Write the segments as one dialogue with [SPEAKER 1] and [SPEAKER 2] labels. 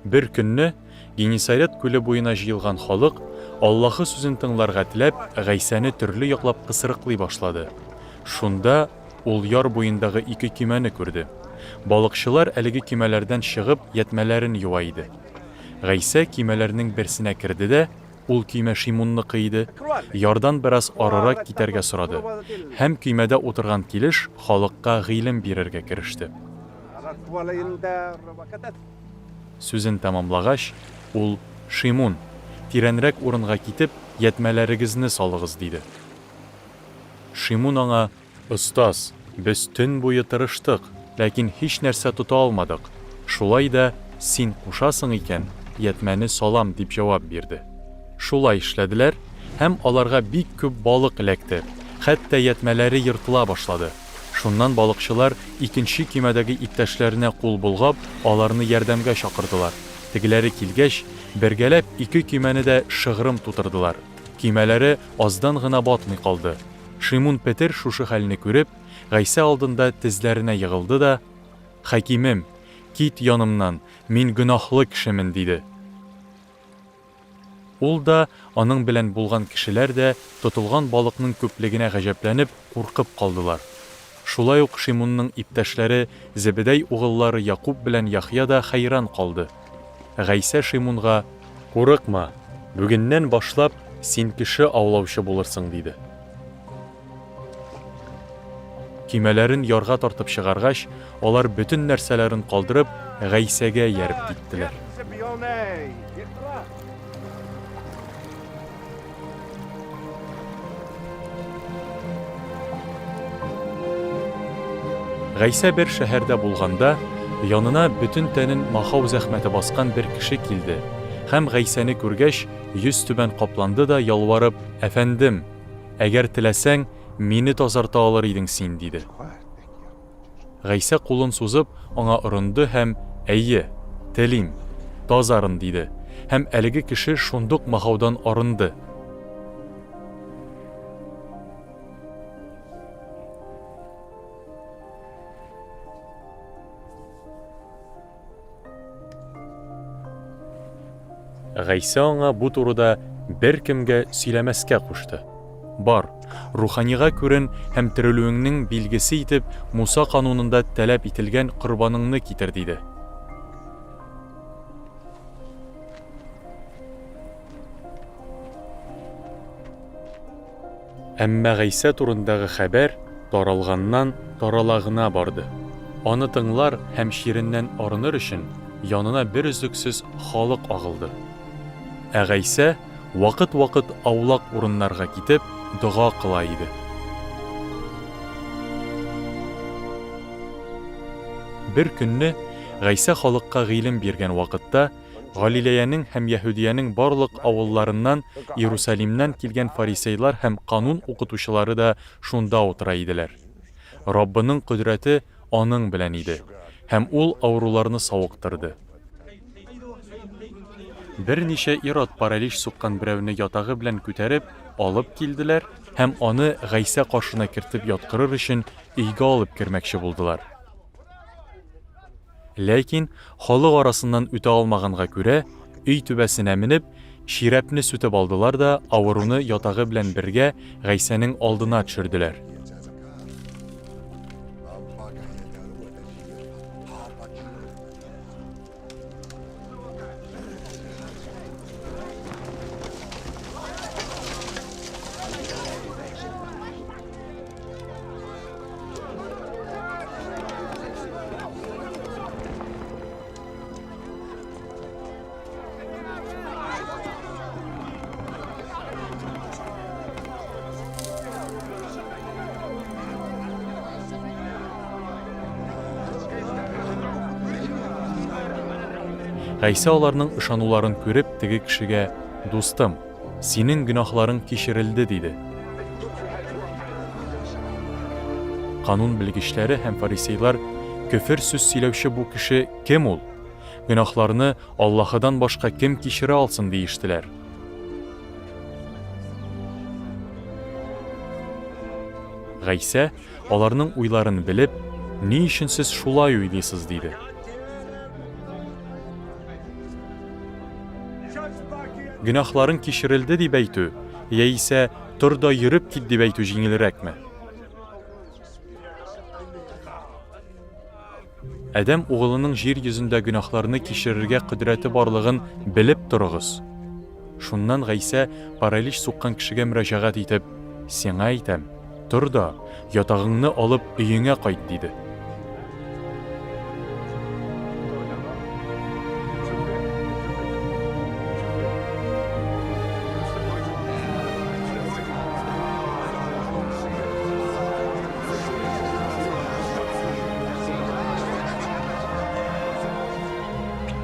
[SPEAKER 1] Бер көнне Генисарет күле буена җыелган халык, Аллаһы сүзен тыңларга теләп, Гайсәне төрле яклап кысрыклый башлады. Шунда ул яр буендагы ике көймәне күрде. Балыкчылар әлеге көймәләрдән чыгып, ятьмәләрен юа иде. Гайсә көймәләрнең берсенә керде дә, ул көймә Шимунныкы иде, ярдан бераз арырак китәргә сорады һәм көймәдә утырган килеш халыкка гыйлем бирергә кереште. Сүзен тәмамлагач, ул, Шимун, тирәнрәк урынга китеп, ятьмәләрегезне салыгыз, диде. Шимун аңа, Остаз, без төн буе тырыштык, ләкин һичнәрсә тота алмадык. Шулай да, син кушасың икән, ятьмәне салам, дип җавап бирде. Шулай эшләделәр, һәм аларга бик күп балык эләкте, хәтта ятьмәләре ертыла башлады. Шуннан балыкчылар икенче көймәдәге иптәшләренә кул болгап, аларны ярдәмгә чакырдылар. Тегеләре килгәч, бергәләп ике көймәне дә шыгрым тутырдылар. Көймәләре аздан гына батмый калды. Шимун Петер шушы хәлне күреп, Гайсә алдында тезләренә егылды да, Хакимем, кит янымнан, мин гөнаһлы кешемен, диде. Ул да, аның белән булган кешеләр дә, тотылган балыкның күплегенә гаҗәпләнеп, куркып калдылар. Шулай ук Шимунның иптәшләре Зебедәй угыллары Якуб белән Яхъя да хәйран калды. Гайсә Шимунга, Курыкма, бүгеннән башлап син кеше аулаучы булырсың, диде. Көймәләрен ярга тартып чыгаргач, алар бөтен нәрсәләрен калдырып, Гайсәгә ияреп киттеләр. Гайсә бер шәһәрдә булганда, янына бөтен тәнен махау зәхмәте баскан бер кеше килде һәм, Гайсәне күргәч, йөзтүбән капланды да, ялварып, Әфәндем, әгәр теләсәң, Мине тазарта алыр идең син, диде. Гайсә кулын сузып, аңа орынды һәм, Әйе, телим, тазарын, диде. Һәм әлеге кеше шундук махаудан арынды. Гайсә аңа бу турыда беркемгә сөйләмәскә кушты. Бар, руханига күрен һәм терелүеңнең билгесе итеп Муса канунында таләп ителгән корбаныңны китер, диде. Әмма Гайсә турындагы хәбәр таралганнан тарала гына барды. Аны тыңлар һәм чиреннән арыныр өчен, янына берөзлексез халык агылды. Ә Гайсә, вакыт-вакыт аулак урыннарга китеп, дога кыла иде. Бер көнне, Гайсә халыкка гыйлем биргән вакытта, Галиләянең һәм Яһүдиянең барлык авылларыннан Иерусалимнән килгән фарисейлар һәм канун укытучылары да шунда утыра иделәр. Раббының кодрәте аның белән иде, һәм ул авыруларны савыктырды. Берничә ир-ат паралич суккан берәүне ятагы белән күтәреп алып килделәр һәм аны Гайсә каршына кертеп яткырыр өчен өйгә алып кермәкче булдылар. Ләкин, халык арасыннан үтә алмаганга күрә, өй түбәсенә менеп, чирәпне сүтеп алдылар да авыруны ятагы белән бергә Гайсәнең алдына төшерделәр. Гайсә аларның ышануларын күреп, теге кешегә, Дустым, синең гөнаһларың кичерелде, диде. Канун белгечләре һәм фарисейлар, Көфер сүз сөйләүче бу кеше кем ул? Гөнаһларны Аллаһыдан башка кем кичерә алсын, диештеләр. Гайсә, аларның уйларын белеп, Ни өчен сез шулай уйлыйсыз? диде. Гөнаһларың кичерелде дип әйтү, яисә Тор да йөреп кит дип әйтү җиңелрәкме? Адәм Угылының җир йөзендә гөнаһларны кичерергә кодрәте барлыгын белеп торыгыз. Шуннан Гайсә паралич суккан кешегә мөрәҗәгать итеп, Сиңа әйтәм, тор да, ятагыңны алып, өеңә кайт, диде.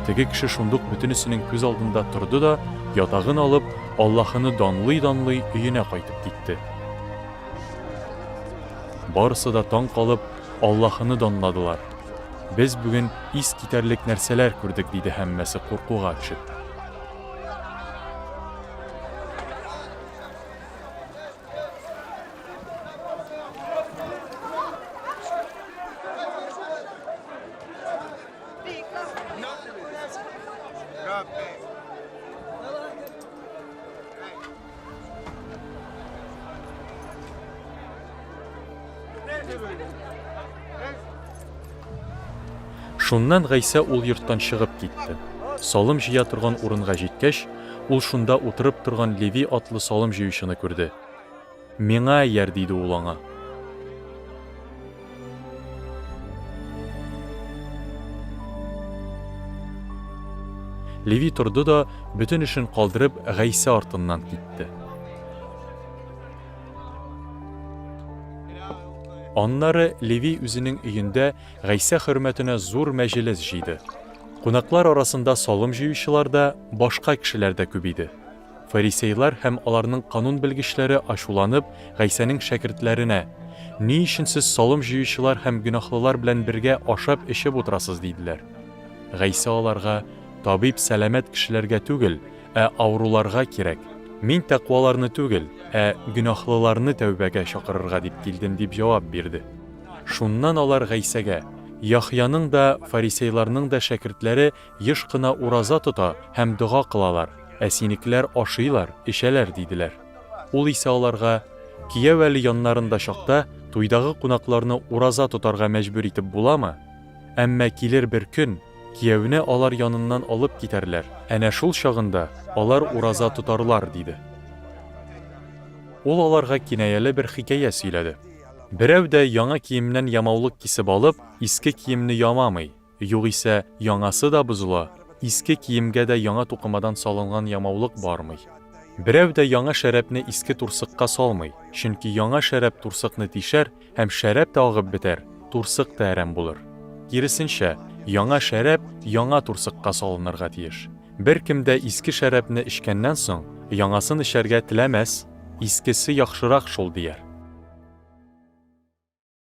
[SPEAKER 1] Теге кеше шундук бөтенесенең күз алдында торды да, ятагын алып, Аллаһыны данлый-данлый өенә кайтып китте. Барысы да таң калып, Аллаһыны данладылар. Без бүген ис китәрлек нәрсәләр күрдек, диде һәммәсе куркуга төшеп. Шуннан Гайсә ул йорттан чыгып китте. Салым җыя торган урынга җиткәч, ул шунда утырып торган Леви атлы салым җыючыны күрде. Миңа ияр, диде ул аңа. Леви торды да, бөтен эшен калдырып, Гайсә артыннан китте. Аннары Леви үзенең өендә Гайсә хөрмәтенә зур мәҗелес җыйды. Кунаклар арасында салым җыючылар да, башка кешеләр дә күп иде. Фарисейлар һәм аларның канун белгечләре ачуланып, Гайсәнең шәкертләренә, Ни өчен сез салым җыючылар һәм гөнаһлылар белән бергә ашап-эчеп утырасыз? диделәр. Гайсә аларга, Табиб сәламәт кешеләргә түгел, ә авыруларга кирәк. Мин тәкъваларны түгел, ә гөнаһлыларны тәүбәгә чакырырга дип килдем, дип җавап бирде. Шуннан алар Гайсәгә, Яхъяның да, фарисейларның да шәкертләре еш кына ураза тота һәм дога кылалар, ә синекеләр ашыйлар, эчәләр, диделәр. Ул исә аларга, Кияү әле яннарында чакта, туйдагы кунакларны ураза тотарга мәҗбүр итеп буламы? Әмма килер бер көн, кияүне алар яныннан алып китәрләр, әнә шул чагында алар ураза тотарлар, диде. Ул аларга кинаяле бер хикәя сөйләде. Берәү дә яңа киемнән ямаулык кисеп алып, иске киемне ямамый. Югыйсә, яңасы да бозыла, иске киемгә дә яңа тукымадан салынган ямаулык бармый. Берәү дә яңа шәрабне иске турсыкка салмый, чөнки яңа шәраб турсыкны тишәр һәм шәраб тә агып бетәр, турсык та әрәм булыр. Киресенчә, яңа шәраб яңа турсыкка салынырга тиеш. Беркем дә иске шәрабне эчкәннән соң, яңасын эчәргә теләмәс, искесе яхшырак шул, дияр.